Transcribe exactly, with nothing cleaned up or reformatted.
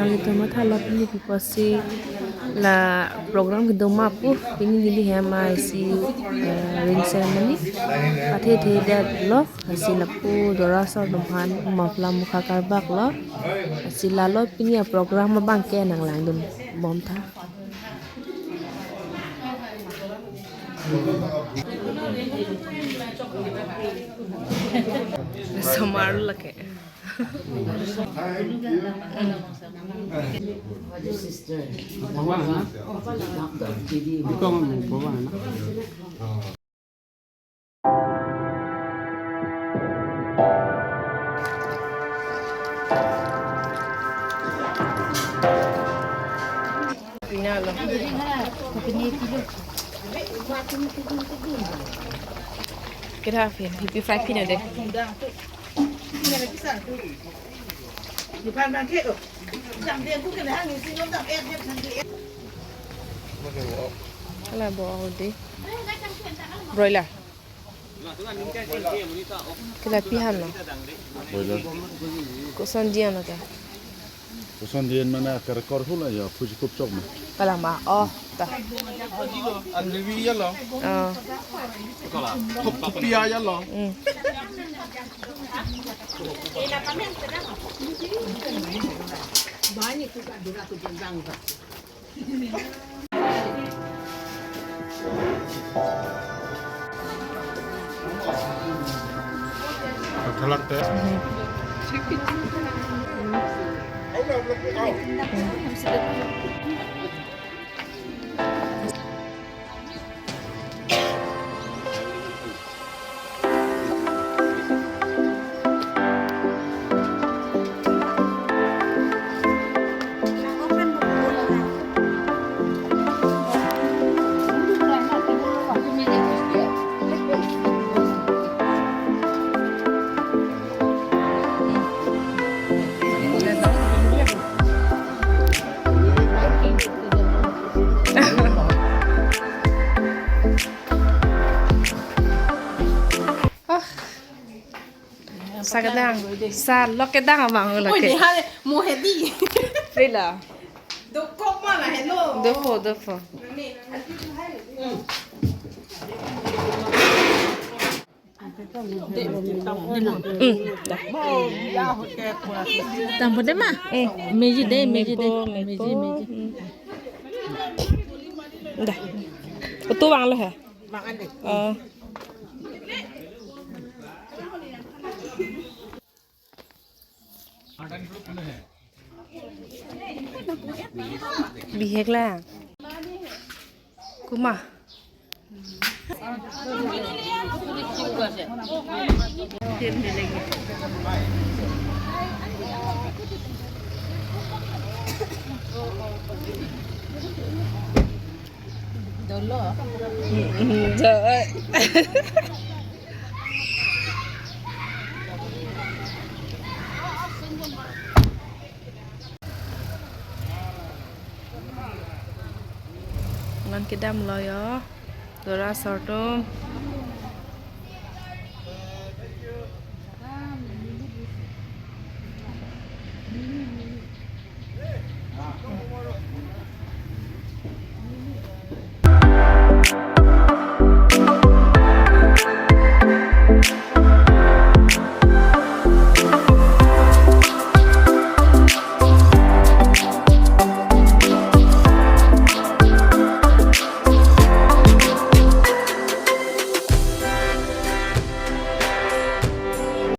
Nelitum matha lo pini pi pusi la program kedo ma pu, pini neli hem isi, eh, ring ceremony pathe the det lo, lasi lapu Dora asor atum aphan mafla mukha karbak lo, lasi lalo pini a program abang ke nanglangdun bom tha. Somar lake. Kita pin, hippie fry pin ada. Hala bo ahut dei. Broiler. Kila pi ham lo? Broiler. Koson diyan lo ke? Koson diyan mane akar kor hula ya, puji kup chok ma. Kalang ma, oh, ta. Andri wi ya lo. Oh. Kopi ya lo. Hmm. Thalak te. Ah. Sa kedang. Sa lok kedang abang lo ke. Oi, dei ha, mo hedi. Pila. Dokok ma la helo. Dopho, dopho. Hmm, dah. Tampo dei ma? Eh, meji dei, meji dei. Mepo, meji, mepo. Meji. Hmm. Dah. Utu bang lo he? Bang ande. Oh. Bihek la. Kuma. Dolo. Hmm, hmm, jo, eh. Non kedam lo yo. Dora asor atum.